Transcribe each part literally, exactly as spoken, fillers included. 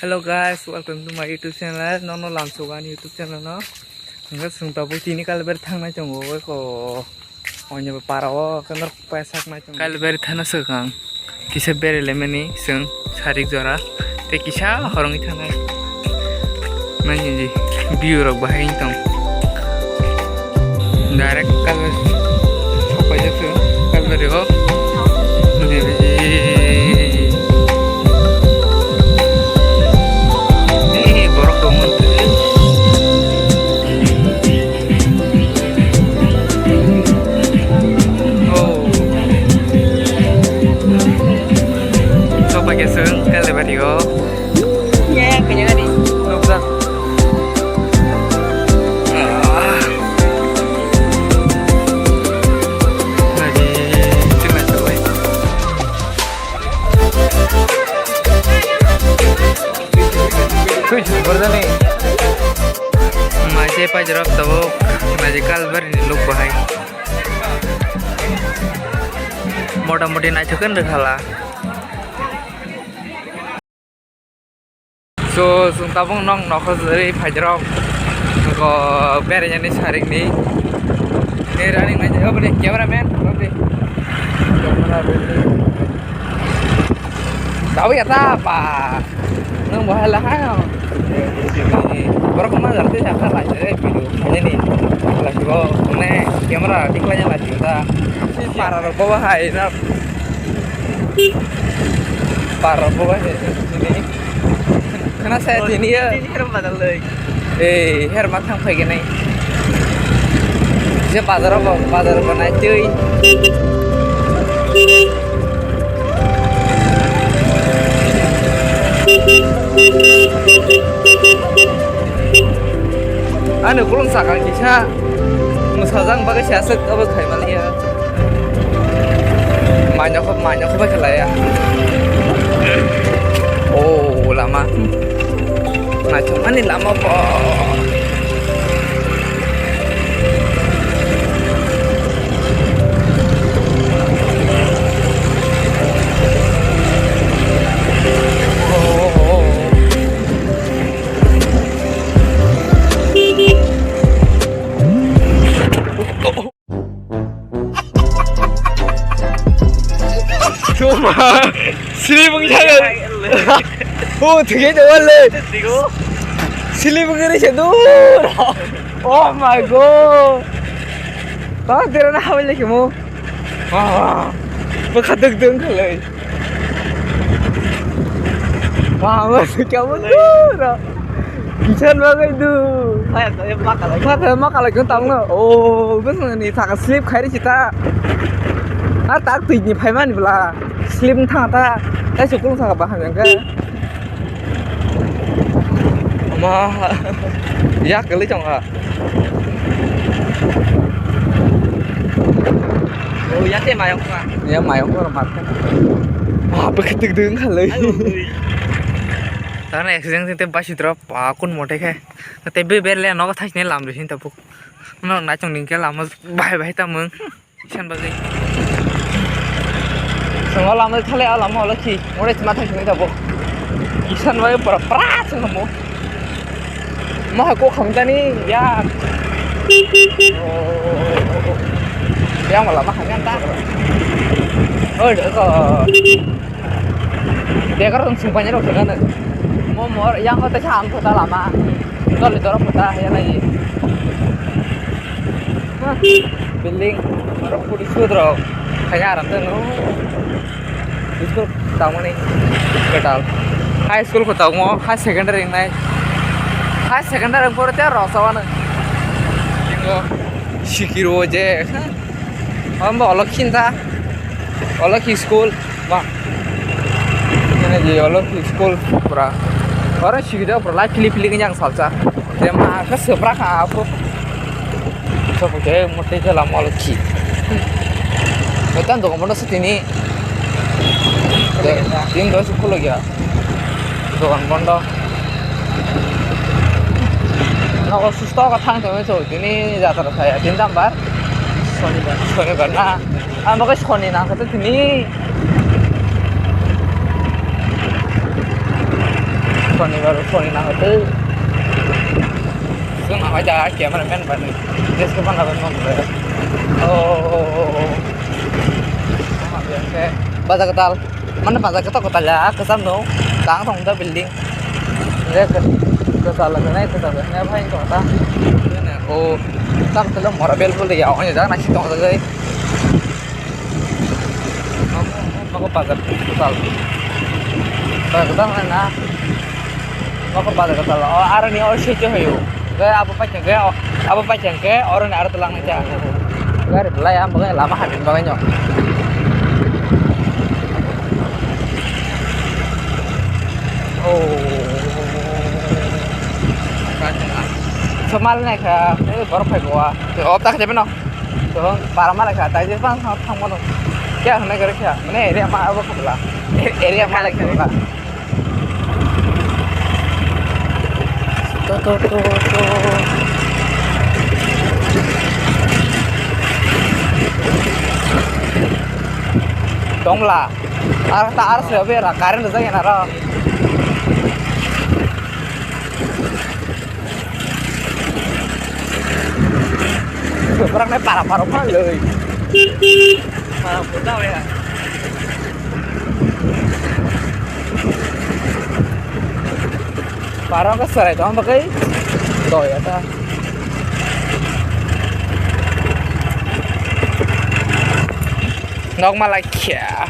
Hello guys, welcome to my YouTube channel. Nono lamsok ani YouTube channel no. Hingke chwng tabuk tini Kalbari thangnai tongo, eko oineba para o khe norok pai saknai tongo. Kalbari thana swkang kisa berailaimani chwng sarik jora tei kisa horongwi thangnai. Nai view rok bahai wng tong. Direct Kalbari sopaijak se, Kalbari o. Borok tongmani. Oh. Sopaijak se, Kalbari o. Ya, ya, kanya kani. Nukjak. Maise pajrok tabuk, maise Kalbari ni luk bahai. Mota moti naithok khe nukhala. So, chwng tabuk nok nokho jari phaijrok. Nokho beraijani sarikni. Ni running nai jai, oboni cameraman, oboni. Camera ready. Tabuk ya ta pa. Nang bahai la ha. Borok ma jar te sakha lai jare video khainani. Lasibo ne camera tik lai jala jingta. Si para rok bo hai na. Para rok bo hai sini. Khana saya tini ya. Tini herum badal loi. Eh, her ma thang phai genai. Je bazar bo, bazar bo nai tui. Ani kulung saka kisa mwsajang bagwi se aswk abo khai maliya. Manya kho, manya kho bai khlaiya. Oh, lama. Naithokmani lama bo. Chuma, sleep wng jaya. Oh, thik oi jawal le. Sleep wng ri se dur. Oh my God. Ba tera na hawai le kemo. Ah, ba khadak dong khalai. Wah, wah, kya bondo ra? Kisan bagai du. Hai, hai, makalai. Makalai, makalai kung tang na. Oh, bus ni thaka sleep khai ri chita. Ah, tak tui ni phai mani bla. Sleep thang ta. Tai sukul thaka bahang ka. Ma, ya kali chong ha. Oh, ya te mayong ka. Ya mayong ka mat. Ah, beketik deng khalai. Tane accident te basi drop pa kun mote khe. Te be ber le no thai ne lam ri hin ta buk. No na chong ning ke lam bai bai ta mung. Isan bagwi. Swngo lama thale a lama olo khi. Ore sima thang sini tabo. Isan bagwi pura pra swngo mo. Mo ha ko kham tani ya. Ya mo lama ha kan ta. Oi ko. Dekar tong sung panya rok swngo. Mo mor yang ko ta ham ko ta lama. Dol dor ko ta ya lai. Building, aro puri sudro, kaya aram teno. School tamani ketal. High school ko tango, high secondary nai. High secondary pore te rosawano. Ingo sikiro je. Amba olok khinta. Olok school. Ba. Ini je olo school pura. Oro sigi da pura lai pili pili yang salsa. Dia ma ka sebra ka apo. Sopo ke mote ke la mol ki. Betan do mono sutini. Din do school gya. Dogan bondo. Nogo susto ka thang tong so tini jatra saya din dambar. Sonibar. Sonibar na. Ang bagai soni nang kata tini. Sonibar, Soni nang tei. Song nang da cameraman ba ni. Des ko bana ban mong le. Oh, oh, oh, oh. Baja katal. Mana baja katal katal ya, kesam no. Tang tong da building. Re ke, kesal la nai kesal la nai bhai ko ta. Oh, tak telo mora bel bol ya, onya jang na si tong da. Mako bazar total. Bazar total na. Mako bazar total. O aroni or sito hoyo. Ge abo paikhe ge, abo paikhe ge oroni aro tolang na cha. Gari belai am bagai lama hadin bagai nyo. Oh. Somal na kha, eh, borok phai goa. Op tak jebe no. To para malai kha, tai je bang thang thang mano. Kya hwnwi gari kya? Mane area ma abo khobla. Area malai kha. To, to, to, to. Dongla. Ar ta ar se be ra current jai na ra. Orang naik parah-parah mana loh. Parah puta ya. Parah ke serai dong pakai. Tuh ya ta. Nok malakya.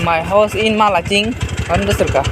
My house in Malaching, Andasarka.